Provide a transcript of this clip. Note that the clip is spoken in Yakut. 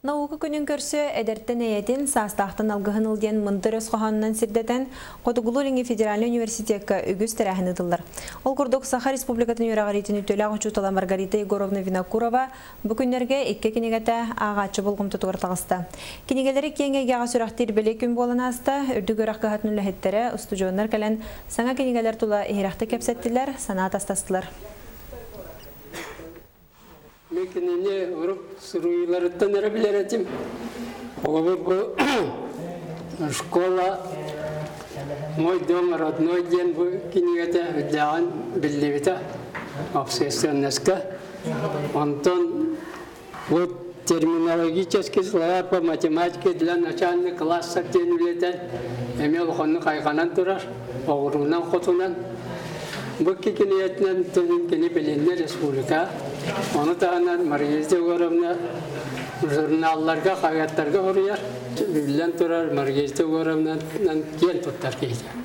Наука күнүн көрсө эдэртэн эйэтин, саастаахтан алгыһын ыл диэн мындыр өс хоһоонунан сирдэтэн, Хотугулуу-Илиҥҥи федеральнай университекка үгүс тэрээһин ыытыллар. Ол курдук, Саха Республикатын үөрэҕириитин үтүөлээх учуутала Маргарита Егоровна Винокурова бу күннэргэ икки кинигэтэ ааҕааччы болҕомтотугар таҕыста. Кинигэлэри киэҥ эйгэҕэ сүрэхтиир бэлиэ күн буолан ааста, үрдүк үөрэх кыһатын үлэһиттэрэ, устудьуоннар кэлэн саҥа кинигэлэр тула иһирэхтик кэпсэттилэр, санаа атастастылар. Мин кинини урут суруйууларыттан эрэ билэр этим. Холобур, бу «Школа мой дом родной» диэн бу кинигэтэ үрдээҕин биллибитэ общественноска. Онтон бу терминологический словарь по математике для начальных классов диэн үлэтэ эмиэ улаханнык хайҕанан турар, оҕуруунан хотунан. Бу кинигэтинэн кини билиннэ республика. Ону таһынан Маргарита Егоровна журналларга, хаһыаттарга суруйар. Биллэн турар, Маргарита Егоровнанан киэн туттар киһитэ.